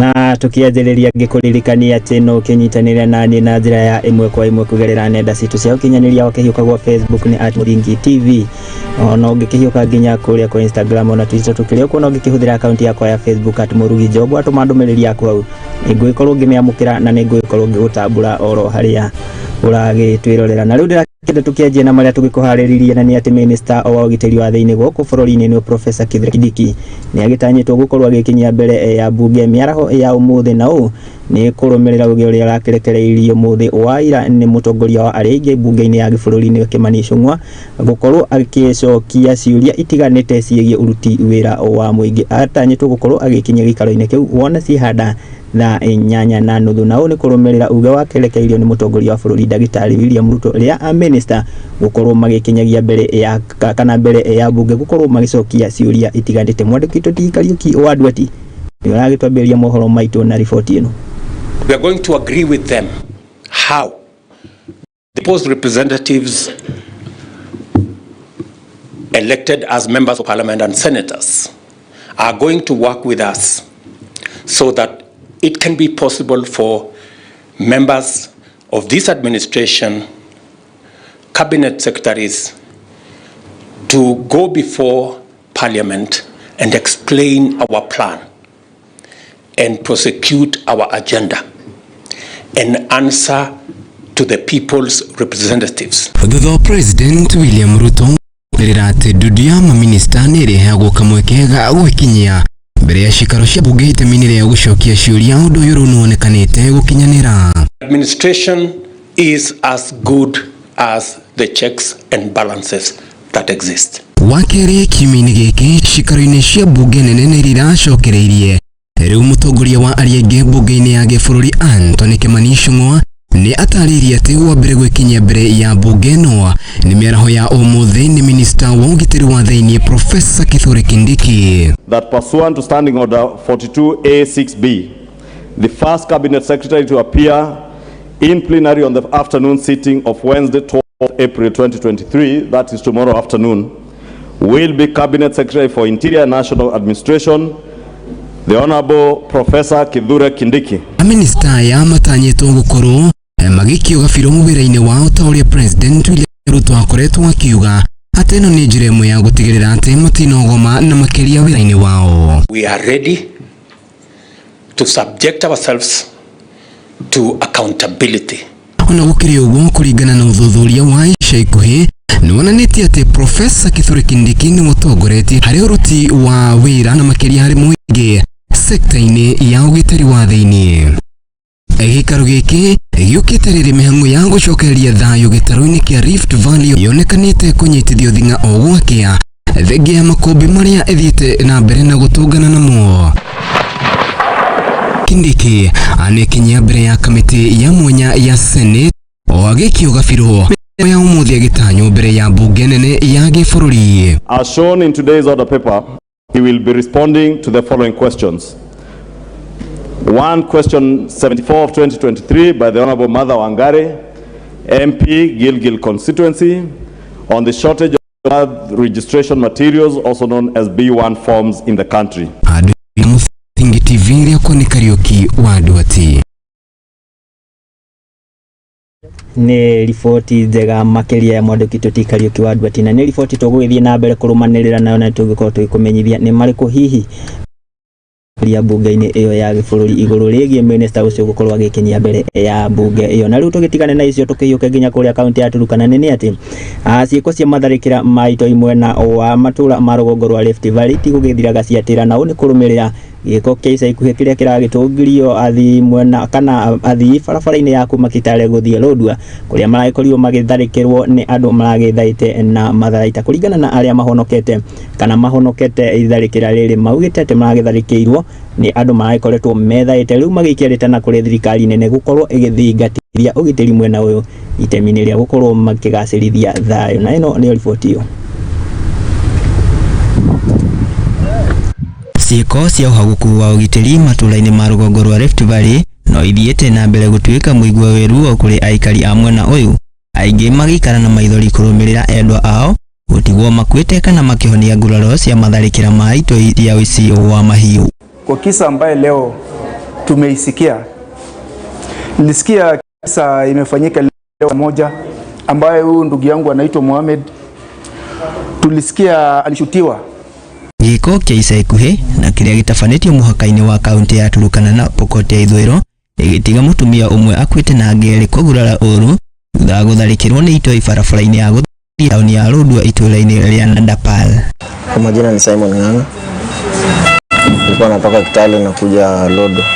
Na tukianjĩrĩria ngĩkũririkania atĩ no ũkĩnyitanĩre naniĩ na njĩra ya ĩmwe kwa ĩmwe kũgerera nenda citũ cia ũkinyanĩria. Wakĩhiũka gwa Facebook nĩ @MũthingiTV, ona ũngĩkĩhiũka nginya kũrĩa kwa Instagram ona Twitter tũkĩrĩ okuo, na ũngĩkĩhũthĩra akaunti yakwa ya Facebook @MũrugiJob, watũma ndũmĩrĩri yaku hau nĩngũgĩkorwo ngĩmĩamũkĩra na nĩngũgĩkorwo ngĩgũtambũra oro harĩa ũragĩtwĩrorera. Na rĩu ndĩrakĩenda tũkĩanjie na marĩa tũgĩkũharĩrĩirie, na nĩ atĩ minista wa ũgitĩri wa thĩinĩ gũkũ bũrũri-inĩ nĩwe Professor Kithure Kindiki nĩ agĩtanyĩtwo gũkorwo agĩkinyia mbere ya mbunge mĩaraho ya ũmũthĩ, na ũũ nĩ kũrũmĩrĩra ũgĩ ũrĩa ũrakĩrekereirio mũthĩ wa ira nĩ mũtongoria wa arĩa aingĩ mbunge-inĩ ya gĩbũrũri nĩwe Kimani Ichung'wa gũkorwo agĩcokia ciũria itiganĩte ciĩgiĩ ũruti wĩra wa mũingĩ. Atanyĩtwo gũkorwo agĩkinyia gĩikaro-inĩ kĩu wona ciĩhanda thaa 8:30, na ũũ nĩ kũrũmĩrĩra uge wakerekeirio nĩ mũtongoria wa bũrũri ndagĩtarĩ William Ruto rĩa a minister gũkorwo magĩkinyagia mbere ya kana mbere ya mbunge gũkorwo magĩcokia ciũria itiganĩte. Mwandĩki witũ T Kariuki wa Ndweti nĩ ũragĩtwambĩrĩria mohoro maitũ na riboti ĩno. We are going to agree with them how the people's representatives elected as members of parliament and senators are going to work with us so that it can be possible for members of this administration, cabinet secretaries, to go before parliament and explain our plan and prosecute our agenda and answer to the people's representatives. Thutha wa President William Ruto rĩra atĩ ndundu ya maminista nĩ ĩrĩheagwo kamweke ga gwĩkinyia mbere ya cikaro cia bunge itemi-inĩ rĩa gũcokia ciũria, ũndũ ũyũ rĩu nĩwonekanĩte gũkinyanĩra. Administration is as good as the checks and balances that exist. Wa kerĩ kiumia-inĩ gĩkĩ, cikaro-inĩ cia bunge nene nĩ iracokereirie. Rĩu mũtongoria wa arĩa aingĩ bunge-inĩ ya gĩbũrũri Anthony Kimani Ichung'wa nĩ atarĩirie atĩ wa mbere gwĩkinyia mbere ya bunge ĩno nĩ mĩaraho ya ũmũthĩ nĩ minista wa ũgitĩri wa thĩinĩ Professor Kithure Kindiki. That pursuant to Standing Order 42A6B, the first Cabinet Secretary to appear in plenary on the afternoon sitting of Wednesday, 12 April 2023, that is tomorrow afternoon, will be Cabinet Secretary for Interior and National Administration, the Honorable Professor Kithure Kindiki. Aminista aya matanyĩtwo gũkorwo magĩikio gabirũ wĩra-inĩ wao ta ũrĩa President William Ruto akoretwo akiuga atĩ ĩno nĩ njĩra ĩmwe ya gũtigĩrĩra atĩ matinogoma na makĩria wĩra-inĩ wao. We are ready to subject ourselves to accountability. Ona gũkĩrĩ ũguo, kũringana na ũthuthuria wa ica ikuhĩ nĩ wonanĩtie atĩ Professor Kithure Kindiki nĩ ũtongoretie harĩ ũruti wa wĩra na makĩria harĩ mũingĩ sekta-inĩ ya ũgitĩri wa thĩinĩ. Gĩikaro gĩkĩ gĩũkĩte rĩrĩ mĩhang'o ya gũcokereria thayũ gĩtarũ-inĩ kĩa Rift Valley yonekanĩte kũnyitithio thing'a o gwakĩa thengia ya makũmbĩ marĩa ĩthiĩte na mbere na gũtũngana namo. Kindiki anekinyia mbere ya kamĩtĩ ya mwanya ya Senate o agĩikio gabirũ ya ũmũthĩ agĩtanywo mbere ya mbunge nene ya gĩbũrũri. As shown in today's order paper, he will be responding to the following questions. One, question 74 of 2023 by the Honorable Martha Wangari, MP, Gilgil constituency, on the shortage of birth registration materials, also known as B1 forms, in the country. Andũ ya Mũthingi TV, rĩakwa nĩ Kariũki wa Ndwati. Nĩ riboti njega makĩria ya mwandĩki Tũti Kariũki wa Ndwati, na nĩ riboti tũgũgĩthiĩ na mbere kũrũmanĩrĩra nayo na tũgĩkorwo tũgĩkũmenyithia nĩ marĩkũ hihi ria mbunge-inĩ ĩyo ya gĩbũrũri igũrũ rĩgiĩ minista ũcio gũkorwo agĩkinyia mbere ya mbunge ĩyo. Na rĩu tũgĩtigane na icio tũkĩhiũke nginya kũrĩa kaunti ya Turukana, nĩ atĩ ciĩko cia matharĩkĩra ma itoi mwena wa matũra ma rũgongo rwa Rift Valley tigũgĩthiraga ciatĩra, na ũũ nĩ kũrũmĩrĩra gĩko kĩa ica ikuhĩ kĩrĩa kĩragĩtũngirio athii mwena kana athii barabara-inĩ ya kuma Kitale gũthiĩ Lodwar, kũrĩa maragĩkorirwo magĩtharĩkĩrwo nĩ andũ maragĩthaĩte na matharaita. Kũringana na arĩa mahonokete kana mahonokete itharĩkĩra rĩrĩ, maugĩte atĩ maragĩtharĩkĩirwo nĩ andũ maragĩkoretwo methaĩte. Rĩu magĩikia rĩtana kũrĩ thirikari nene gũkorwo ĩgĩthingatithia ũgitĩri mwena ũyũ itemi-inĩ rĩa gũkorwo makĩgacĩrithia thayũ, na ĩno nĩyo riboti ĩyo. Ciĩko cia ũhagũku wa ũgitĩri matũra-inĩ ma rũgongo rwa Rift Valley no ithiĩte na mbere gũtuĩka mũigua wĩ ruo kũrĩ aikari a mwena ũyũ, aingĩ magĩikara na maithori kũrũmĩrĩra endwa ao gũtigwo makuĩte kana makĩhonia nguraro cia matharĩkĩra ma itoi cia ũici wa mahiũ. Kwa kisa ambaye leo Tumeisikia. Nilisikia kisa imefanyika leo moja ambaye huyu ndugu yangu anaitwa Mohamed, tulisikia alishutiwa. Gĩko kĩa ica ikuhĩ na kĩrĩa gĩtabanĩtio mũhaka-inĩ wa kaunti ya Turkana na Pokot ya ithũĩro gĩgĩtiga mũtumia ũmwe akuĩte na angĩ erĩ kũgurara ũru thutha wa gũtharĩkĩrwo nĩ itoi barabara-inĩ ya gũthiĩ taũni ya Lodwar itũũra-inĩ rĩa Nadapal. Kwa majina ni Simon Ng'ang'a. Nilikuwa natoka Kitale na kuja Lodwar.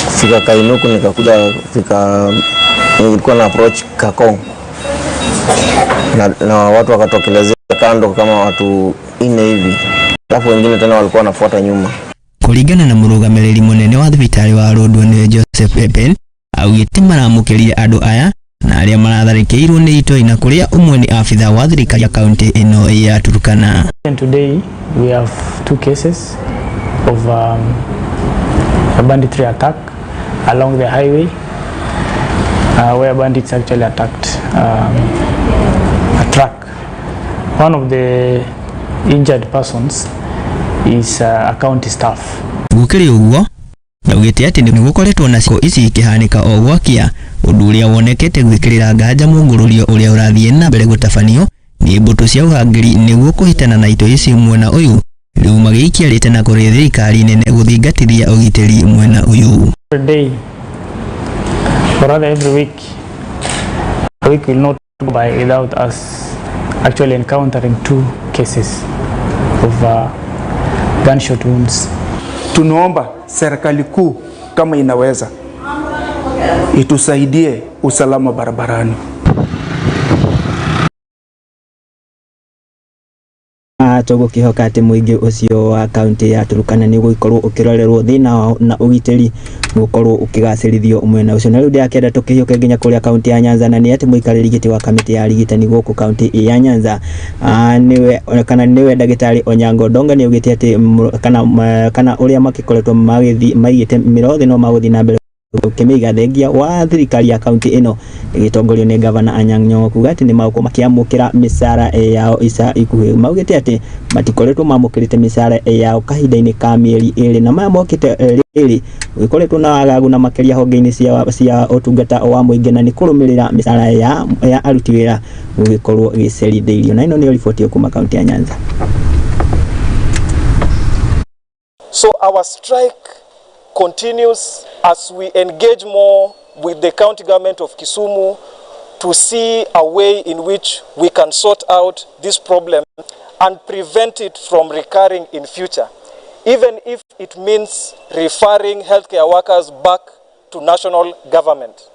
Kufika Kainuku nikakuja fika, nilikuwa na approach Kakong na watu wakatokelezea kando kama watu ine hivi, alafu wengine tena walikuwa wanafuata nyuma. Kũringana na mũrũgamĩrĩri mũnene wa thibitarĩ wa Lodwar nĩwe Joseph Epen, augĩte maramũkĩrire andũ aya na arĩa maratharĩkĩirwo nĩ itoi na kũrĩa ũmwe nĩ abithaa wa thirikari ya kaunti ĩno ya Turkana. And today we have two cases of a banditry attack along the highway where bandits actually attacked a truck. One of the injured persons is a county staff. Gũkĩrĩ ũguo, augĩte atĩ nĩ gũkoretwo na ciĩko ici ikĩhanĩka o gwakia, ũndũ ũrĩa wonekete gwĩkĩrĩra nganja mũngũrũrio ũrĩa ũrathiĩ na mbere gũtabanio nĩ mbũtũ cia ũhangĩri nĩguo kũhĩtana na itoi ici mwena ũyũ, rĩu magĩikia rĩtana kũrĩ thirikari nene gũthingatithia ũgitĩri mwena ũyũ. Every day, or rather every week, a week will not go by without us actually encountering two cases of gunshot wounds. Tunaomba serikali kuu kama inaweza itusaidie usalama barabarani. Tũgũkĩhoka atĩ mũingĩ ũcio wa kaunti ya Turkana nĩ ũgũkorwo ũkĩrorerwo thĩna wao na ũgitĩri gũkorwo ũkĩgacĩrithio mwena ũcio. Na rĩu ndĩrakĩenda tũkĩhiũke nginya kũrĩa kaunti ya Nyanza, na nĩ atĩ mũikarĩri gĩtĩ wa kamĩtĩ ya arigitani gũkũ kaunti ya Nyanza, nĩwe kana nĩwe ndagĩtarĩ Onyango Ndonga, nĩ augĩte atĩ kana ũrĩa makĩkoretwo magĩthiĩ maigĩte mĩro thĩ no magũthiĩ na mbere ũkĩmĩiga thengia wa thirikari ya kaunti ĩno ĩgĩtongorio nĩ gavana Anyang' Nyong'o kuga atĩ nĩ magũkorwo makĩamũkĩra mĩcara yao ica ikuhĩ. Maugĩte atĩ matikoretwo mamũkĩrĩte mĩcara yao kahinda-inĩ ka mĩeri 2, na maya mokĩte rĩrĩ gũgĩkoretwo na wagagu na makĩria honge-inĩ cia ũtungata wa mũingĩ, na nĩ kũrũmĩrĩra mĩcara ya aruti wĩra gũgĩkorwo ĩgĩcerithĩirio. Na ĩno nĩyo riboti kuma kaunti ya Nyanza. So our strike continues as we engage more with the county government of Kisumu to see a way in which we can sort out this problem and prevent it from recurring in future, even if it means referring healthcare workers back to national government.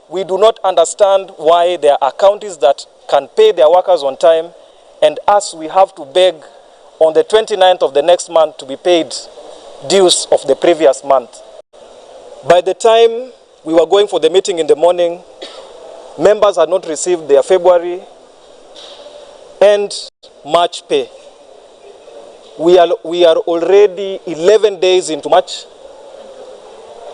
We do not understand why there are counties that can pay their workers on time, and us, we have to beg on the 29th of the next month to be paid dues of the previous month. By the time we were going for the meeting in the morning, members had not received their February and March pay. We are already 11 days into March,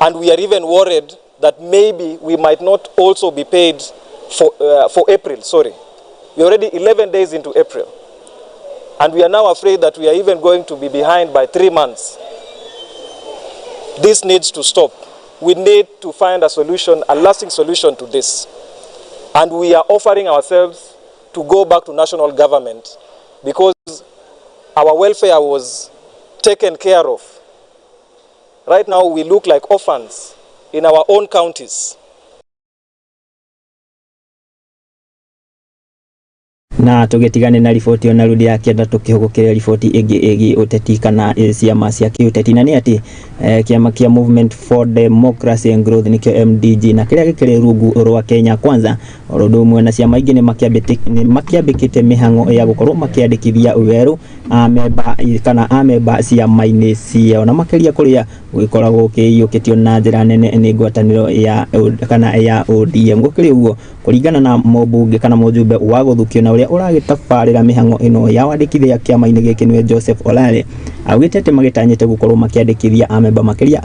and we are even worried that maybe we might not also be paid for April, sorry. We're already 11 days into April, and we are now afraid that we are even going to be behind by 3 months. This needs to stop. We need to find a solution, a lasting solution to this. And we are offering ourselves to go back to national government because our welfare was taken care of. Right now we look like orphans in our own counties. Na tũgĩtigane na riboti ona rĩu ndĩrakĩenda tũkĩhũgũkĩre riboti ĩngĩ ĩgiĩ ũteti kana ciama cia kĩũteti, na nĩ atĩ kĩama kĩa Movement for Democracy and Growth nĩkĩo MDG, na kĩrĩa gĩkĩrĩ rungu rwa Kenya Kwanza, oro ũndũ ũmwe na ciama ingĩ nĩ makĩambĩkĩte mĩhang'o ya gũkorwo makĩandĩkithia werũ amemba kana amemba ciama-inĩ ciao, na makĩria kũrĩa gũgĩkoragwo gũkĩiyũkĩtio na njĩra nene nĩ ngwatanĩro ya kana ya ODM. Gũkĩrĩ ũguo, kũringana na mũmbunge kana mũjumbe wa gũthukio na ũrĩa ũragĩtabarĩra mĩhang'o ĩno ya wandĩkithia kĩama-inĩ gĩkĩ nĩwe Joseph Olale, augĩte atĩ magĩtanyĩte gũkorwo makĩandĩkithia amemba makĩria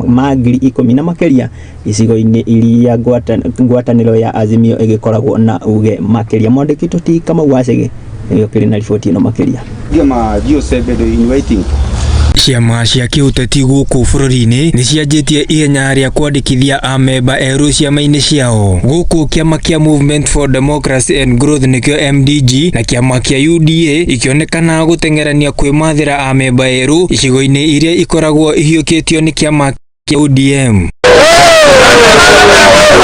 ma 10,000 na makĩria icigo-inĩ iria ngwatanĩro ya Azimio ĩgĩkoragwo na uge makĩria. Mwandĩki tũti Kamau Wacege nĩwe ũkĩrĩ na riboti ĩno makĩria. In waiting. Ciama cia kĩũteti gũkũ bũrũri-inĩ nĩ cianjĩtie ihenya rĩa kwandĩkithia amemba erũ ciama-inĩ ciao. Gũkũ kĩama kĩa Movement for Democracy and Growth nĩkĩo MDG na kĩama kĩa UDA ikĩonekana gũteng'erania kwĩmathĩra amemba erũ icigo-inĩ iria ikoragwo ihiũkĩtio nĩ kĩama kĩa ODM.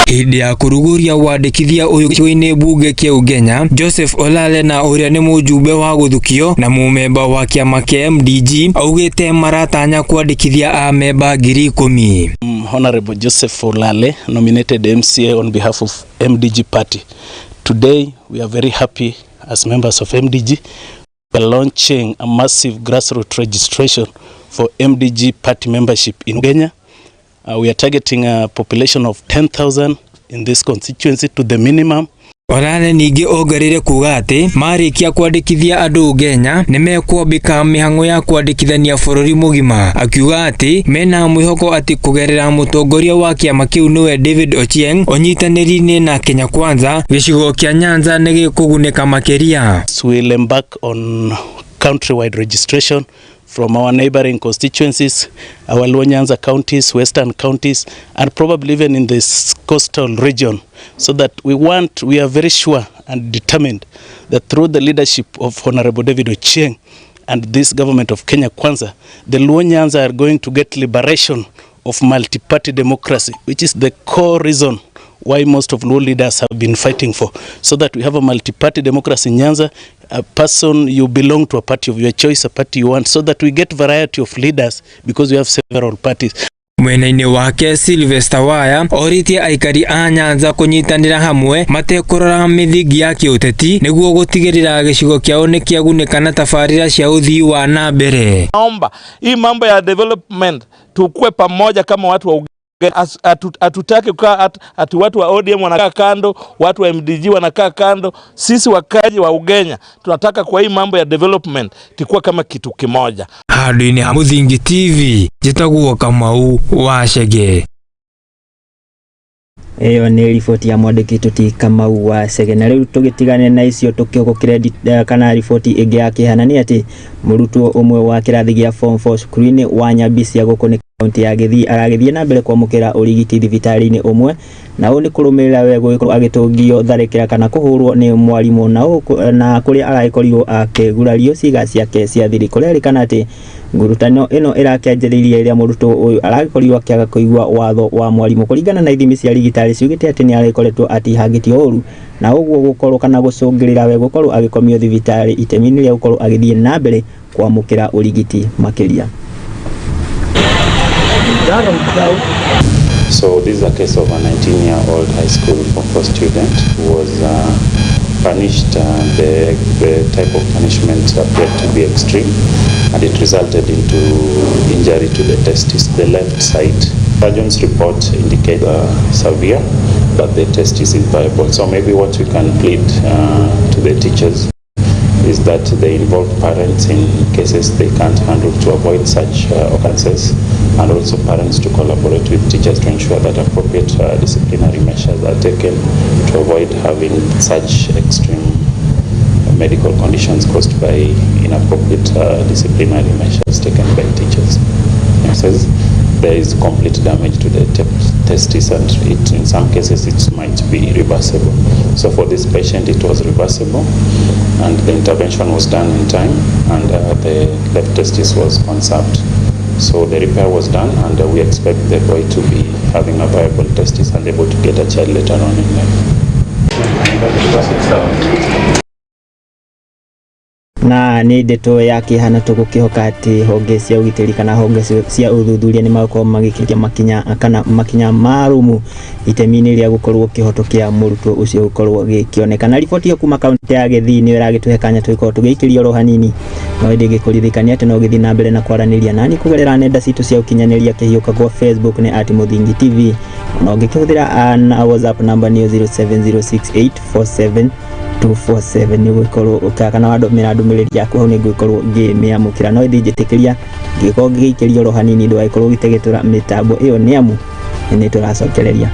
Hĩndĩ ya kũrugũria wandĩkithia ũyũ gĩcigo-inĩ mbunge kĩa Ugenya, Joseph Olale na ũrĩa nĩ mũjumbe wa gũthukio na mũmemba wa kĩama kĩa MDG augĩte maratanya kwandĩkithia amemba 10,000. Honorable Joseph Olale, nominated MCA on behalf of MDG party. Today we are very happy as members of MDG. We are launching a massive grassroots registration for MDG party membership in Kenya. We are targeting a population of 10,000 in this constituency to the minimum. Olale ningĩ ongereire kuga atĩ marĩkia kwandĩkithia andũ Ugenya nĩ mekwambĩka mĩhang'o ya kwandĩkithania bũrũri mũgima, akiuga atĩ mena mwĩhoko atĩ kũgerera mũtongoria wa kĩama kĩu nĩwe David Ochieng ũnyitanĩri-inĩ na Kenya Kwanza gĩcigo kĩa Nyanza nĩ gĩkũgunĩka makĩria. We'll embark on countrywide registration from our neighboring constituencies, our Luo Nyanza counties, western counties, and probably even in this coastal region, so that we are very sure and determined that through the leadership of Honorable David Ochieng and this government of Kenya Kwanza, the Luo Nyanza are going to get liberation of multi-party democracy, which is the core reason why most of Luo leaders have been fighting for, so that we have a multi-party democracy in Nyanza, a person, you belong to a party of your choice, a party you want, so that we get variety of leaders because we have several parties. Mwena-inĩ wake Sylvester Waya orĩtie aikari a Nyanza kũnyitanĩra hamwe matekũrora mĩthingi ya kĩũteti nĩguo gũtigĩrĩra gĩcigo kĩao nĩ kĩagunĩka na tabarĩra cia ũthii wa na mbere. Naomba hii mambo ya development tukue pamoja kama watu wa hatutaki kukaa ati watu wa ODM wanakaa kando, watu wa MDG wanakaa kando. Sisi wakaji wa Ugenya tunataka kwa hii mambo ya development tukue kama kitu kimoja. Handũ-inĩ ha Mũthingi TV njĩtagwo Kamau wa Chege. Ĩyo nĩ riboti ya mwandĩki tuti Kamau wa Chege. Na rĩu tũgĩtigane na icio tũkĩhũgũkĩre kana riboti ĩngĩ ya kĩhana nĩ atĩ mũrutwo ũmwe wa kĩrathi gĩa form 4 cukuru-inĩ wa Nyambisia gũkũ nĩ kaunti ya Gĩthii aragĩthiĩ na mbere kwamũkĩra ũrigiti thibitarĩ-inĩ ũmwe, na ũũ nĩ kũrũmĩrĩra we gũgĩkorwo agĩtũngio tharĩkĩra kana kũhũrwo nĩ mwarimũ, na kũrĩa aragĩkorirwo akĩgurario ciĩga ciake cia thiri. Kũrerĩkana atĩ ngurutano ĩno ĩrakĩanjĩrĩirie rĩrĩa mũrutwo ũyũ aragĩkorirwo akĩaga kũigua watho wa mwarimũ. Kũringana na ithimi cia rigitari ciugĩte atĩ nĩ aragĩkoretwo atihangĩtio ũru, na ũguo gũkorwo kana gũcũngĩrĩra we gũkorwo agĩkomio thibitarĩ itemi-inĩ rĩa gũkorwo agĩthiĩ na mbere kwamũkĩra ũrigiti makĩria. So this is a case of a 19-year-old high school form 4 student who was punished. The type of punishment appeared to be extreme, and it resulted into injury to the testis, the left side. Surgeon's report indicates severe, but the testis is viable. So maybe what we can plead to the teachers is that they involve parents in cases they can't handle to avoid such occurrences, and also parents to collaborate with teachers to ensure that appropriate disciplinary measures are taken to avoid having such extreme medical conditions caused by inappropriate disciplinary measures taken by teachers. It says there is complete damage to the testis, and it, in some cases it might be irreversible. So for this patient it was reversible, and the intervention was done in time, and the left testis was conserved. So the repair was done, and we expect the boy to be having a viable testis and able to get a child later on in life. Na nĩ ndeto ya kĩhana tũgũkĩhoka atĩ honge cia ũgitĩri kana honge cia ũthuthuria nĩ magũkorwo magĩkinya makinya kana makinya marũmu itemi-inĩ rĩa gũkorwo kĩhoto kĩa mũrutwo ũcio gũkorwo gĩkĩoneka. Riboti ĩyo kuma kaunti ya Gĩthii nĩyo ĩragĩtũhe kanya tũgĩkorwo tũgĩikĩria oro hanini, no ĩndĩ ngĩkũririkania atĩ no ũgĩthiĩ na mbere na kwaranĩria nani kũgerera nenda citũ cia ũkinyanĩria kĩhiũka kwa Facebook nĩ @Mũthingi TV, na ũngĩkĩhũthĩra na WhatsApp namba nĩyo 0706847247 nĩ ũgũkorwo kana wandũmĩra ndũmĩrĩri yaku hau nĩ ngũgĩkorwo ngĩmĩamũkĩra. No ĩndĩ njĩtĩkĩria ngĩkorwo ngĩgĩikĩria oro hanini ndũgagĩkorwo ũgĩtegetũra mĩtambo ĩyo nĩ amu nĩ tũracokereria.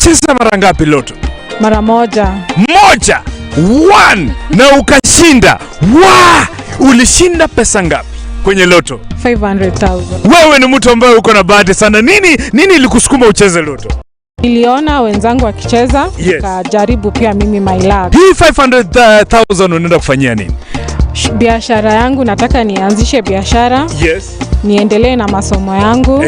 Umecheza mara ngapi Loto? Mara moja. Moja. One. Na ukashinda. Wa! Ulishinda pesa ngapi kwenye Loto? 500,000. Wewe ni mtu ambaye uko na bahati sana. Nini ilikusukuma ucheze Loto? Niliona wenzangu wakicheza, nikajaribu pia mimi my luck. Hii 500,000 unaenda kufanyia nini? Biashara yangu, nataka nianzishe biashara. Niendelee na masomo yangu.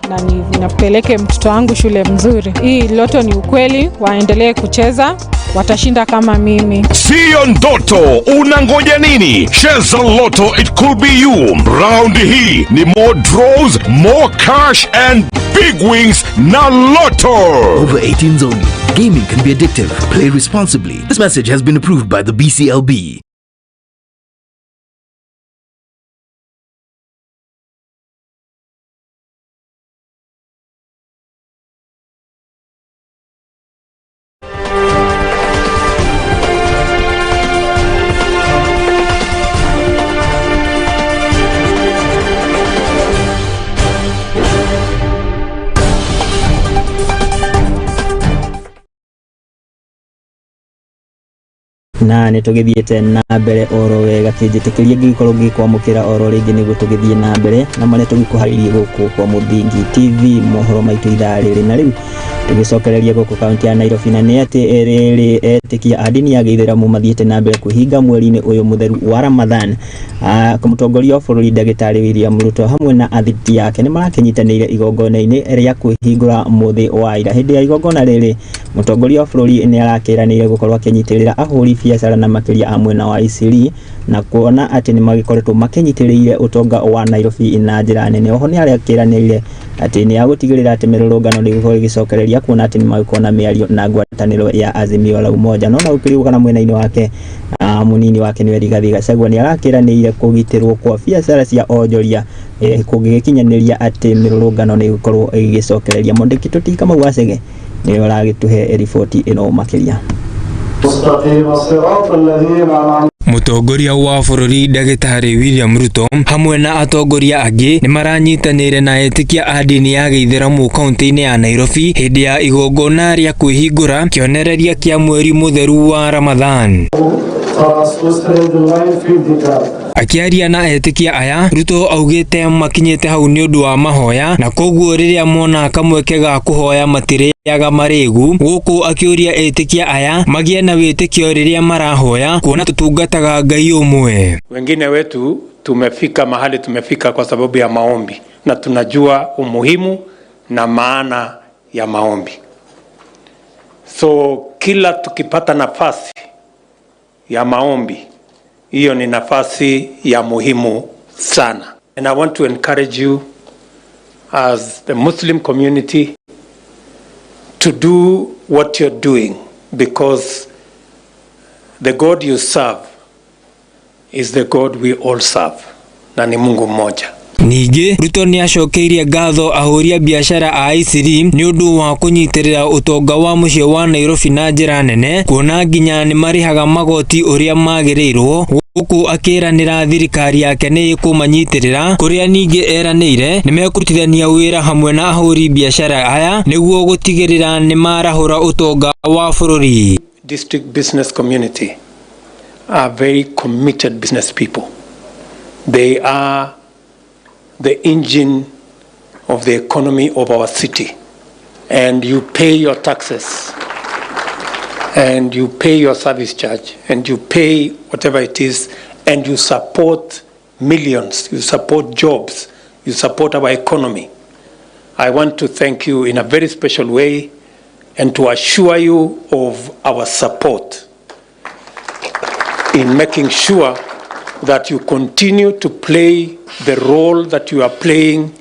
Na ninapeleke mtoto wangu shule mzuri. Hii Loto ni ukweli, waendelee kucheza, watashinda kama mimi. Siyo ndoto, unangoja nini? Cheza Lotto, it could be you. Round hii ni more draws, more cash and big wins na Lotto. Over 18s only. Gaming can be addictive. Play responsibly. This message has been approved by the BCLB. Na nĩ tũgĩthiĩte na mbere oro wega, kĩnjĩtĩkĩrie ngĩgĩkorwo ngĩkwamũkĩra oro rĩngĩ nĩguo tũgĩthiĩ na mbere na marĩa tũgĩkũharĩirie gũkũ kwa Mũthingi TV mohoro maitũ ithaa rĩrĩ. Na rĩu tũgĩcokereria gũkũ kaunti ya Nairobi, na nĩ atĩ rĩrĩ etĩkia a ndini ya gĩithĩramu mathiĩte na mbere kwĩhinga mweri-inĩ ũyũ mũtheru wa Ramadhan. Mũtongoria wa bũrũri ndagĩtarĩ William Ruto hamwe na athiti ake nĩ marakĩnyitanĩire igongona-inĩ rĩa kwĩhingũra mũthĩ wa ira. Hĩndĩ ya igongona rĩrĩ, mũtongoria wa bũrũri nĩ arakĩranĩire gũkorwo akĩnyitĩrĩra ahũri biacara na makĩria a mwena wa Isili, na kuona atĩ nĩ magĩkoretwo makĩnyitĩrĩire ũtonga wa Nairobi na njĩra nene. Oho nĩ arakĩranĩire atĩ nĩ agũtigĩrĩra atĩ mĩrũrũngano ndĩgũkorwo ĩgĩcokereria, kuona atĩ nĩ magĩkorwo na mĩario na ngwatanĩro ya Azimio la Umoja. No na gũkĩrĩ mwena-inĩ wake, mũnini wake nĩwe Rigathi Gachagua nĩ arakĩranĩire kũgitĩrwo kwa biacara cia onjoria kũngĩgĩkinyanĩria atĩ mĩrũrũngano nĩ ĩgũkorwo ĩgĩcokereria. Mwandĩki Tũti Kamau Wacege nĩwe ũragĩtũhe riboti ĩno makĩria. Mũtongoria wa bũrũri ndagĩtarĩ William Ruto hamwe na atongoria angĩ nĩ maranyitanĩire na etĩkia a ndini ya gĩithĩramu kaunti-inĩ ya Nairobi hĩndĩ ya igongona rĩa kwĩhingũra kĩonereria kĩa mweri mũtheru wa Ramadhan. Akĩaria na etĩkia aya, Ruto augĩte makinyĩte hau nĩ ũndũ wa mahoya, na koguo rĩrĩa mona kamweke ga kũhoya matirĩaga marĩgu, gũkũ akĩũria etĩkia aya magĩe na wĩtĩkio rĩrĩa marahoya, kuona tũtungataga Ngai ũmwe. Wengine wetu tumefika mahali tumefika kwa sababu ya maombi, na tunajua umuhimu na maana ya maombi. So kila tukipata nafasi ya maombi, hiyo ni nafasi ya muhimu sana. And I want to encourage you as the Muslim community to do what you're doing, because the God you serve is the God we all serve, na ni Mungu mmoja. Ningĩ Ruto nĩ acokeirie ngatho ahũri a biacara a Isiri nĩ ũndũ wa kũnyitĩrĩra ũtonga wa mũciĩ wa Nairobi na njĩra nene, kuona nginya nĩ marĩhaga magoti ũrĩa magĩrĩirwo, gũkũ akĩranĩra thirikari yake nĩ ĩkũmanyitĩrĩra, kũrĩa ningĩ eranĩire nĩ mekũrutithania wĩra hamwe na ahũri biacara aya nĩguo gũtigĩrĩra nĩ marahũra ũtonga wa bũrũri. District business community are very committed business people. They are the engine of the economy of our city. And you pay your taxes, and you pay your service charge, and you pay whatever it is, and you support millions, you support jobs, you support our economy. I want to thank you in a very special way and to assure you of our support in making sure that you continue to play the role that you are playing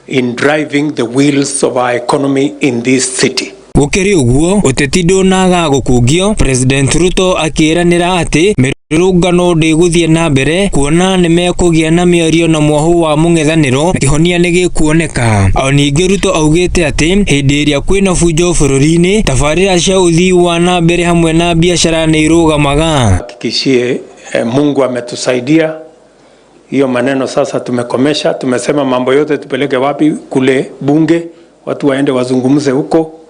in driving the wheels of our economy in this city. Gũkĩrĩ ũguo, ũteti ndũnaga gũkungio, President Ruto akĩĩranĩra atĩ mĩrũrũngano ndĩgũthiĩ na mbere kuona nĩ mekũgĩa na mĩario na mwahũ wa mũng'ethanĩro na kĩhonia nĩ gĩkuoneka. O ningĩ Ruto augĩte atĩ hĩndĩ ĩrĩa kwĩna bunjo bũrũri-inĩ, tabarĩra cia ũthii wa na mbere hamwe na biacara nĩ irũgamaga. Hakikishie Mungu ametusaidia. Hiyo maneno sasa tumekomesha, tumesema mambo yote tupeleke wapi? Kule bunge, watu waende wazungumze huko,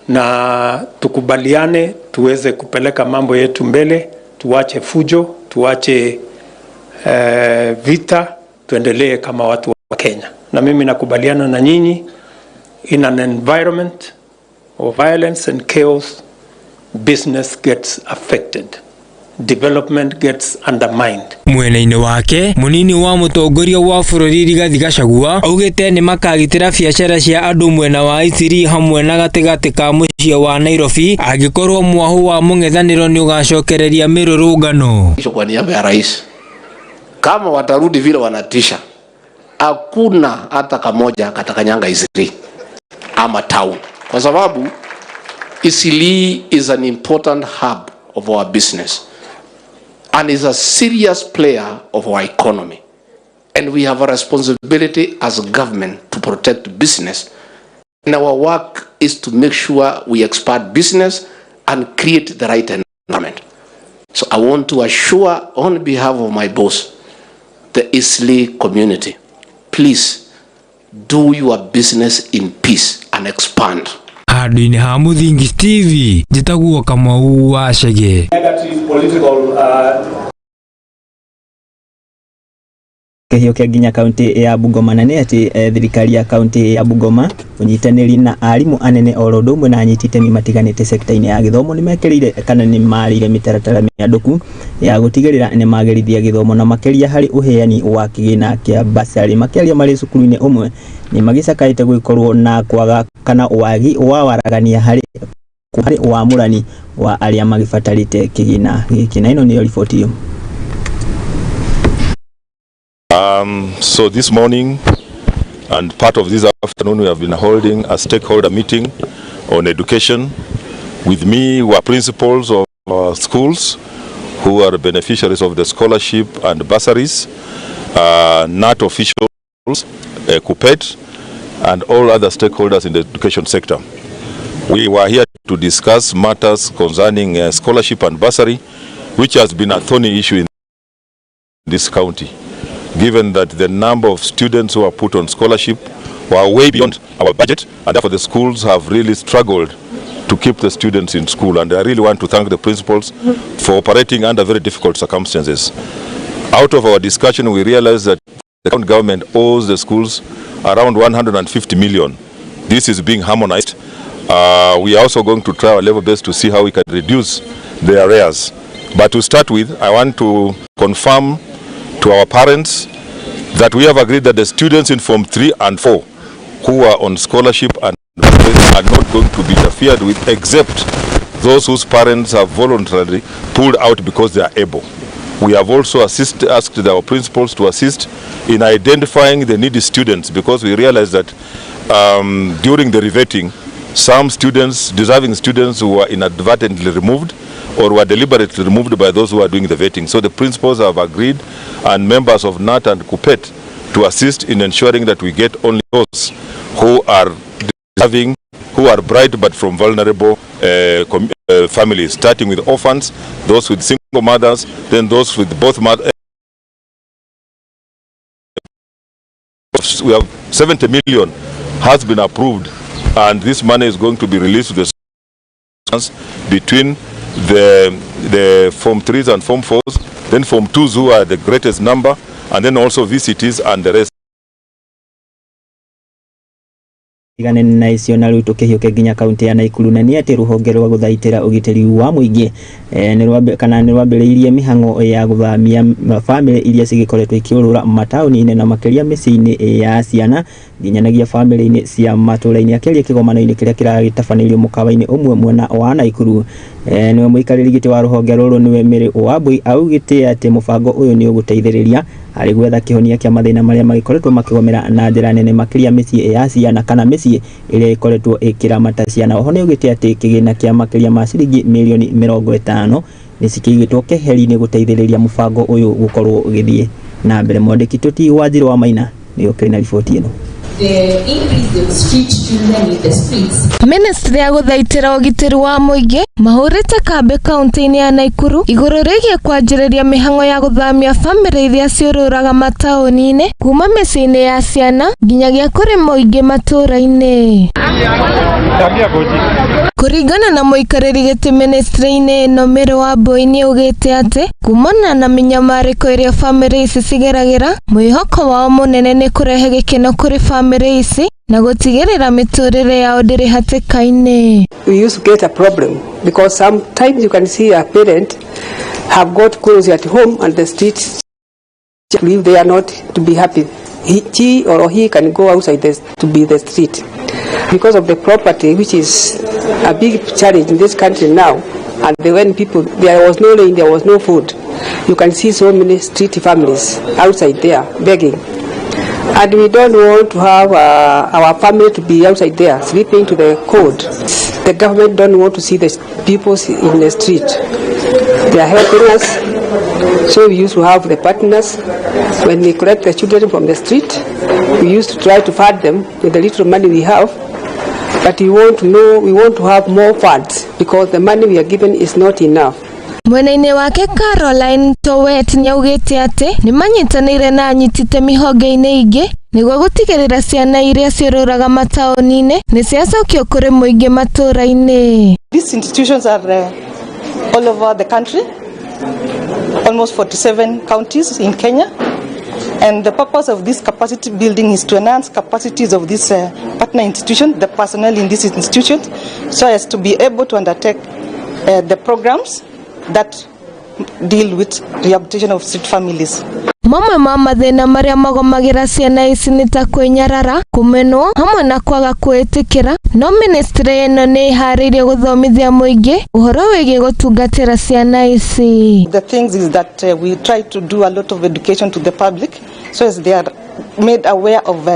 Na tukubaliane tuweze kupeleka mambo yetu mbele, tuache fujo, tuache vita, tuendelee kama watu wa Kenya. Na mimi nakubaliana na nyinyi, in an environment of violence and chaos, business gets affected, development gets undermined. Mwena-inĩ wake, mũnini wa mũtongoria wa bũrũri Rigathi Gachagua augĩte nĩ makagitĩra biacara cia andũ mwena wa Eastleigh hamwe na gatagatĩ ka mũciĩ wa Nairobi angĩkorwo mwahũ wa mũng'ethanĩro nĩ ũgacokereria mĩrũrũngano. Kwa niaba ya rais, kama watarudi vile wanatisha, hakuna hata kamoja katakanyanga Eastleigh ama town, kwa sababu Eastleigh is an important hub of our business and is a serious player of our economy, and we have a responsibility as government to protect business, and our work is to make sure we expand business and create the right environment. So I want to assure on behalf of my boss, the Eastleigh community, please do your business in peace and expand. Handũ-inĩ ha Mũthingi TV, njĩtagwo Kamau wa Chege. Negative political Kĩhiũke nginya kaunti ya Bungoma na nĩ atĩ thirikari ya kaunti ya Bungoma, ũnyitanĩri na arimũ anene oro ũndũ ũmwe na anyiti itemi matiganĩte sekta-inĩ ya gĩthomo, nĩ mekĩrĩire kana nĩ marĩire mĩtaratara mĩandũku ya gũtigĩrĩra nĩ magĩrithia gĩthomo na makĩria harĩ ũheani wa kĩgĩna kĩa basarĩ. Makĩaria marĩ cukuru-inĩ ũmwe, nĩ magĩcakaĩte gũgĩkorwo na kwaga kana wagi wa waragania harĩ wamũrani wa arĩa magĩbatarĩte kĩgĩna gĩkĩ, na ĩno nĩyo riboti ĩyo. So this morning and part of this afternoon, we have been holding a stakeholder meeting on education. With me were principals of our schools who are beneficiaries of the scholarship and bursaries, KNUT officials, KUPPET, and all other stakeholders in the education sector. We were here to discuss matters concerning scholarship and bursary, which has been a thorny issue in this county, given that the number of students who are put on scholarship were way beyond our budget, and therefore the schools have really struggled to keep the students in school. And I really want to thank the principals for operating under very difficult circumstances. Out of our discussion, we realized that the county government owes the schools around 150 million. This is being harmonized. We are also going to try our level best to see how we can reduce the arrears. But to start with, I want to confirm to our parents that we have agreed that the students in Form 3 and 4 who are on scholarship and are not going to be interfered with, except those whose parents have voluntarily pulled out because they are able. We have also asked our principals to assist in identifying the needy students, because we realize that during the revetting, some students, deserving students, who were inadvertently removed or were deliberately removed by those who are doing the vetting. So the principals have agreed, and members of KNUT and KUPPET, to assist in ensuring that we get only those who are deserving, who are bright but from vulnerable families, starting with orphans, those with single mothers, then those with both mothers. We have 70 million has been approved, and this money is going to be released to the schools between the Form 3s and Form 4s, then Form 2s, who are the greatest number, and then also VCTs and the rest. Tigane na icio na rĩu tũkĩhiũke nginya kaunti ya Naikuru, na nĩ atĩ rũhonge rwa gũthaitĩra ũgitĩri wa mũingĩ kana nĩ rwambĩrĩirie mĩhang'o ya gũthamia bamĩrĩ iria cigĩkoretwo ikĩũrũra mataũni-inĩ na makĩria mĩciĩ-inĩ ya ciana nginyanagia bamĩrĩ-inĩ cia matũũra-inĩ. Akĩaria kĩgomano-inĩ kĩrĩa kĩragĩtabanĩirio mũkawa-inĩ ũmwe mwena wa Naikuru, nĩwe mũikarĩri gĩtĩ wa rũhonge rũrũ, nĩwe Mary Wambui, augĩte atĩ mũbango ũyũ nĩ ũgũteithĩrĩria harĩ gwetha kĩhonia kĩa mathĩna marĩa magĩkoretwo makĩgomera na njĩra nene, makĩria mĩciĩ ya ciana kana mĩciĩ ĩrĩa ĩkoretwo ĩkĩramata ciana. Oho nĩ augĩte atĩ kĩgĩna kĩa makĩria ma ciringi mirioni 50 nĩ cikĩigĩtwo keheri-inĩ gũteithĩrĩria mũbango ũyũ gũkorwo ũgĩthiĩ na mbere. Mwandĩki tũti Wanjirũ wa Maina nĩwe ũkĩrĩ na riboti ĩno. The increase of street children in the streets. Ministry ya gũthaitĩra ũgitĩri wa mũingĩ mahũrĩte kambĩ kaunti-inĩ ya Naikuru igũrũ rĩgiĩ kwanjĩrĩria mĩhang'o ya gũthamia bamĩrĩ iria ciũrũraga mataũni-inĩ kuma mĩciĩ-inĩ ya ciana nginyagia kũrĩ mũingĩ matũũra-inĩ. Kũringana na mũikarĩri gĩtĩ ministry-inĩ ĩno Mary Wambui nĩaugĩte atĩ kumana na mĩnyamarĩko ĩrĩa bamĩrĩ ici cigeragĩra, mwĩhoko wao mũnene nĩ kũrehe gĩkeno kũrĩ bamĩrĩ ici na gũtigĩrĩra mĩtũrĩre yao ndĩrĩ hatĩka-inĩ. We used to get a problem because sometimes you can see a parent have got clothes at home and the street believe they are not to be happy. She or he can go outside to be the street. Because of the property, which is a big challenge in this country now, and when people, there was no rain, there was no food. You can see so many street families outside there begging. And we don't want to have our family to be outside there, sleeping to the cold. The government don't want to see the people in the street. They are helping us. So we used to have the partners. When we collect the children from the street, we used to try to fund them with the little money we have. But we want to know, we want to have more funds because the money we are given is not enough. Mwena-inĩ wake Caroline Towet nĩaugĩte atĩ nĩmanyitanĩire na anyiti itemi honge-inĩ ingĩ nĩguo gũtigĩrĩra ciana iria ciũrũraga mataũni-inĩ nĩciacokio kũrĩ mũingĩ matũũra-inĩ. These institutions are all over the country, almost 47 counties in Kenya. And the purpose of this capacity building is to enhance capacities of this partner institution, the personnel in this institution, so as to be able to undertake the programs that deal with rehabilitation of street families. Mamwe ma mathĩna marĩa magomagĩra ciana ici nĩ ta kwĩnyarara, kũmenwo hamwe na kwaga kwĩĩtĩkĩra, no ministry ĩno nĩ ĩharĩirie gũthomithia mũingĩ ũhoro wĩgiĩ gũtungatĩra ciana ici. The things is that we try to do a lot of education to the public so as they are made aware of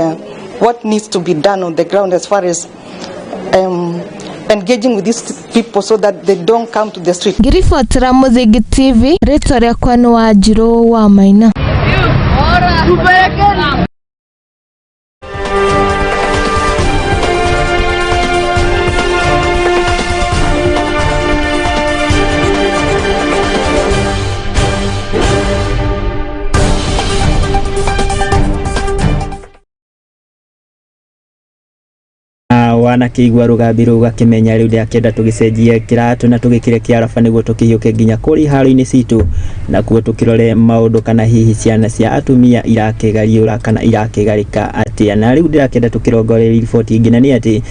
what needs to be done on the ground as far as engaging with these people so that they don't come to the street. Ngĩribotera Mũthingi TV, rĩtwa rĩakwa nĩ Wanjirũ wa Maina. Wanakĩigua rũgambi rũu gakĩmenya rĩu ndĩrakĩenda tũgĩcenjie kĩratũ na tũgĩkĩre kĩaraba nĩguo tũkĩhiũke nginya kũrĩa iharo-inĩ citũ nakuo tũkĩrore maũndũ kana hihi ciana cia atumia irakĩgariũra kana irakĩgarĩka atĩa. Na rĩu ndĩrakĩenda tũkĩrongoreria riboti ĩngĩ, na nĩ atĩ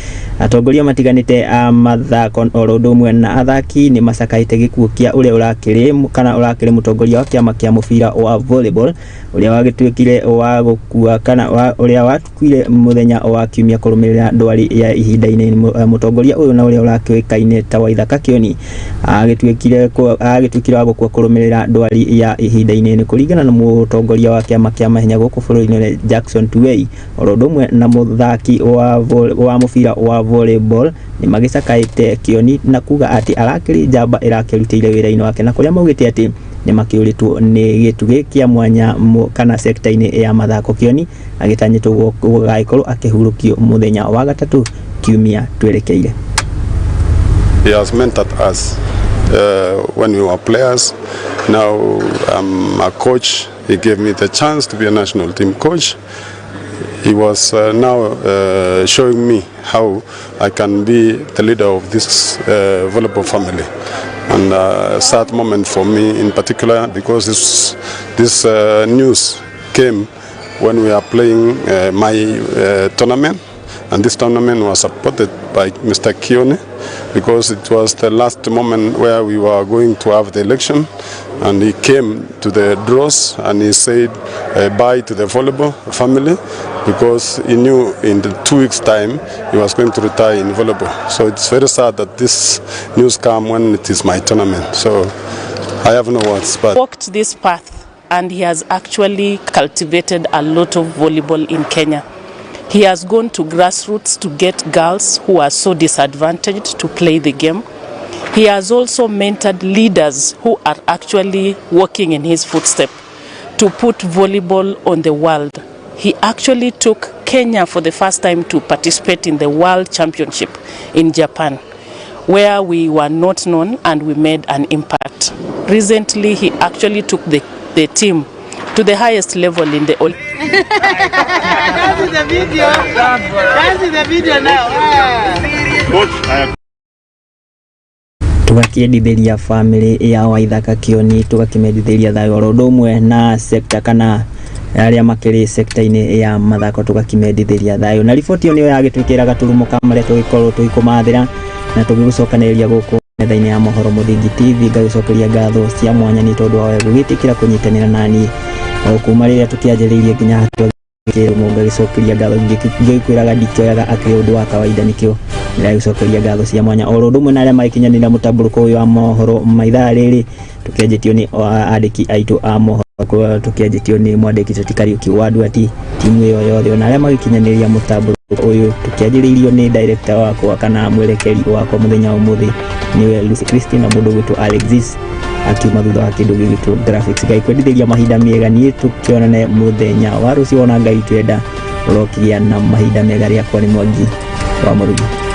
atongoria matiganĩte a mathako oro ũndũ ũmwe na athaki nĩ macakaĩte gĩkuũ kĩa ũrĩa ũrakĩrĩ kana ũrakĩrĩ mũtongoria wa kĩama kĩa mũbira wa volleyball ũrĩa wagĩtuĩkire wa gũkua kana ũrĩa wakuire mũthenya wa kiumia kũrũmĩrĩra ndwari ya ihinda-inĩ. Mũtongoria ũyũ na ũrĩa ũrakĩũĩkaine ta Waithaka Kĩoni agĩtuĩkire wa gũkua kũrũmĩrĩra ndwari ya ihinda-inĩ. Kũringana na mũtongoria wa kĩama kĩa mahenya gũkũ bũrũri-inĩ Jackson Tuwei oro ũndũ ũmwe na mũthaki wa mũbira wa volleyball nĩ magĩcakaĩte Kĩoni na kuga atĩ arakĩrĩ njamba ĩrakĩrutĩire wĩra-inĩ wake, na kũrĩa maugĩte atĩ nĩ makĩũrĩtwo nĩ gĩtugĩ kĩa mwanya kana sekta-inĩ ya mathako. Kĩoni agĩtanyĩtwo gũgagĩkorwo akĩhurũkio mũthenya wa gatatũ kiumia twerekeire. He has mentored us when we were players. Now I'm a coach. He gave me the chance to be a national team coach. He was now showing me how I can be the leader of this volleyball family. And a sad moment for me in particular, because this news came when we are playing my tournament. And this tournament was supported by Mr. Kioni, because it was the last moment where we were going to have the election, and he came to the draws and he said bye to the volleyball family, because he knew in the 2 weeks time he was going to retire in volleyball. So it's very sad that this news came when it is my tournament. So I have no words. But walked this path, and he has actually cultivated a lot of volleyball in Kenya. He has gone to grassroots to get girls who are so disadvantaged to play the game. He has also mentored leaders who are actually walking in his footsteps to put volleyball on the world. He actually took Kenya for the first time to participate in the World Championship in Japan, where we were not known and we made an impact. Recently, he actually took the team to the highest level in the That is the video. That is the video now. Coach, I Tũgakĩendithĩria bamĩrĩ ya Waithaka Kĩoni, tũgakĩmendithĩria thayũ oro ũndũ ũmwe na sector kana arĩa makĩrĩ sector-inĩ ya mathako, tũgakĩmendithĩria thayũ. Na riboti ĩyo nĩyo yagĩtwĩkĩra gaturumo ka marĩa tũgĩkorwo tũgĩkũmathĩra na tũgĩgũcokanĩrĩria gũkũ metha-inĩ ya mohoro Mũthingi TV. Ngagĩcokeria ngatho cia mwanya nĩ tondũ wa we gũgĩtĩkĩra kũnyitanĩra naniĩ o kuma rĩrĩa tũkĩanjĩrĩirie nginya hatua. Ngagĩcokeria ngatho ngĩkwĩraga ndikĩoyaga akĩrĩ ũndũ wa kawaida, nĩkĩo ndĩragĩcokeria ngatho cia mwanya oro ũndũ ũmwe na arĩa magĩkinyanĩra mũtambũrũko ũyũ wa mohoro ma ithaa rĩrĩ, tũkĩanjĩtio nĩ andĩki aitũ a mohoro, tũkĩanjĩtio nĩ mwandĩki Teti Kariũki wa Nduati, timu ĩyo yothe, ona arĩa magĩkinyanĩria mũtambũrũko ũyũ, tũkĩanjĩrĩirio nĩ director wakwa kana mwerekeri wakwa mũthenya wa ũmũthĩ, nĩwe Lucy Christine, na mũndũ ũgwĩtwo Alexis akiuma thutha wa kĩndũ gĩgwĩtwo graphics. Ngai kwendithĩria mahinda mega, niĩ tũkĩonane mũthenya wa rũciũ ona Ngai twenda. Ũrokĩgĩa na mahinda mega. Rĩakwa nĩ Mwangi wa Mũrugi.